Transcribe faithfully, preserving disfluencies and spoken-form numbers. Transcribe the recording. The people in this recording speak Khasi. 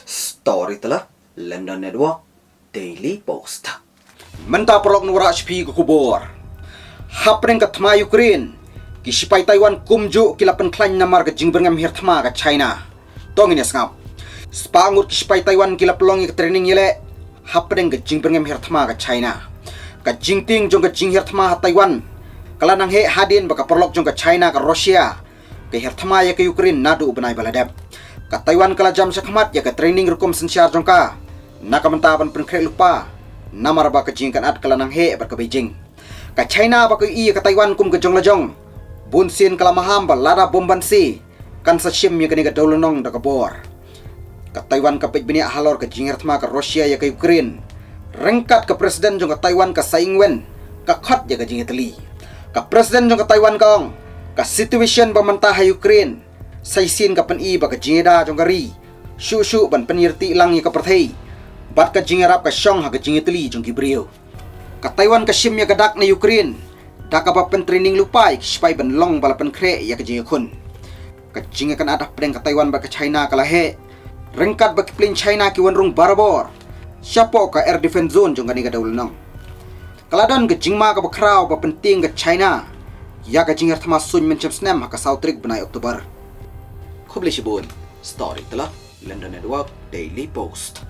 Storyteller, London Network, Daily Post. Mynta paralok ngan wanrah sha phi ka khubor. Hapdeng ka thma Ukraine, ki shipai Taiwan kumjuh ki la pynkhlaiñ namar ka jingbyrngem hiar thma ka China. To ngin ïa sngap. Spah ngut ki shipai Taiwan ki la pynlong ïa ka training ïaleh hapdeng ka jingbyrngem hiar thma ka China. Ka jingtieng jong ka jinghiar thma ha Taiwan ka la nang heh hadien ba ka paralok jong ka China, ka Russia, ka hiar thma ïa ka Ukraine naduh u bnai ba la dep. Ka Taiwan ka la jam shakhmat ïa ka training rukom synshar jong ka na ka bynta ban pynkhreh lypa, namar ba ka jingkynad ka la nang heh bad ka Beijing. Ka China ba ka ïohi ïa ka Taiwan kum ka jong la jong, bunsien ka la maham ba lada bym banse, kan sa shim ïa kane ka dewlynnong da ka bor. Ka Taiwan ka peit bniah halor ka jinghiar thma ka Russia ïa ka Ukraine, ryngkat ka President jong ka Taiwan, ka Tsai Ing-wen, ka khot ïa ka jingïatylli. Ka President jong ka Taiwan ka ong, ka situation ba mynta ha Ukraine, sa shisien ka pyni ba ka jingïada jong ka ri shuh shuh ban pynïarti lang ïa ka pyrthei, bad ka jingïarap ka shong ha ka jingïatylli jong ki briew. Ka Taiwan ka shim ïa ka dak na Ukraine da kaba pyntraining lypa ïa ki shipai ban long ba la pynkhreh ïa ka jingïakhun. Ka jingïakynad hapdeng ka Taiwan bad ka China ka la heh, ryngkat ba ki plane China ki wan rung barabor shapoh ka air defense zone jong kane ka dewlynnong. Ka la don ka jingma kaba khraw ba pyntieng ka China ïa ka jinghiar thma suiñ mynshem snem ha ka saw tarik bnai October. Khublei shibun. Storyteller, London Network, Daily Post.